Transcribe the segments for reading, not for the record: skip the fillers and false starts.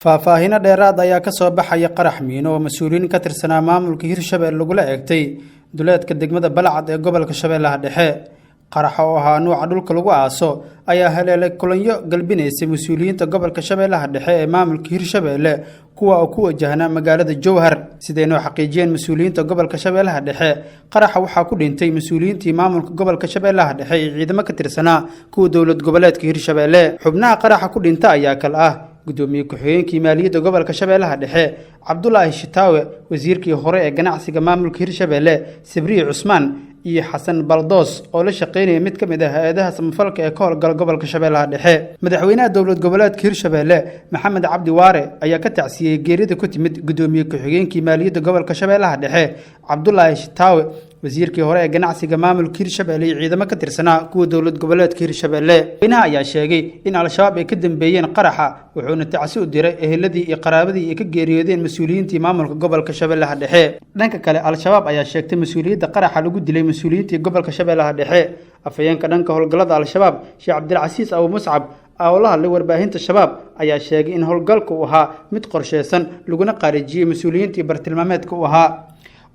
Faahfaahinno dheeraad ayaa ka soo baxaya qarax miino oo mas-uuliyiin ka tirsanaa maamulka Hirshabelle lagula eegtay duleedka degmada Balcad ee gobolka Shabeellaha Dhexe. Qaraxa oo ahaa nuuca dhulka lagu aaso ayaa haleelay kulanyo galbinaysay mas-uuliyiinta gobolka Shabeellaha Dhexe ee maamulka Hirshabelle, kuwa oo ku wajahnaa magaalada Jowhar. Sidaynoo xaqiijiyeen mas-uuliyiinta gobolka Shabeellaha Dhexe, qaraxa waxaa ku dhintay mas-uuliyiintii maamulka gobolka Shabeellaha Dhexe iyo ciidamo ka tirsanaa kuwa dowlad goboleedka Hirshabelle. Xubnaha qaraxa ku dhinta ayaa kale ah gudoomiye ku-xigeenkii maaliyadda gobolka Shabeellaha Dhexe, Cabdulaahi Shitaawe, wasiirkii hore ee ganacsiga maamulka Hirshabelle, Sabriye Cusmaan, iyo Xasan Baldoos oo la shaqaynaya mid ka mid ah hay-adaha samafalka ee ka howlgala gobolka Shabeellaha Dhexe. Madaxweynaha dowlad goboleedka Hirshabelle, Maxamed Cabdi Waare, ayaa ka tacsiyey geerida ku timid gudoomiye ku-xigeenkii maaliyadda gobolka Shabeellaha Dhexe, Cabdulaahi Shitaawe, wasiirkii hore ee ganacsiga maamulka Hirshabelle iyo ciidamo ka tirsanaa kuwa dowlad goboleedka Hirshabelle. Madaxweynaha ayaa sheegay in Al-Shabaab ay ka dambeeyeen qaraxa, wuxuuna tacsi u diray eheladii iyo qaraabadii ay ka geeriyoodeen mas-uuliyiintii maamulka gobolka Shabeellaha Dhexe. Dhanka kale, Al-Shabaab ayaa sheegtay mas-uuliyadda qaraxa lagu dilay mas-uuliyiintii gobolka Shabeellaha Dhexe. Afhayeenka dhanka howlgallada Al-Shabaab, Sheekh Cabdilcasiis Abu Muscab, oo la hadlay warbaahinta Shabaab, ayaa sheegay in howlgalka uu ahaa mid qorsheysan, laguna qaarijiyey mas-uuliyiintii bartilmaameedka u ahaa.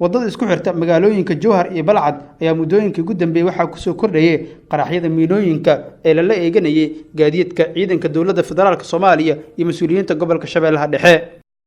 Waddada isku xirta magaalooyinka Jowhar iyo Balcad ayaa muddooyinkii ugu dambeeyey waxaa kusoo kordhayay qaraxyada miinooyinka ee lala eeganayay gaadiidka ciidanka dowladda federaalk Soomaaliya iyo mas-uuliyiinta gobolka Shabeellaha Dhexe.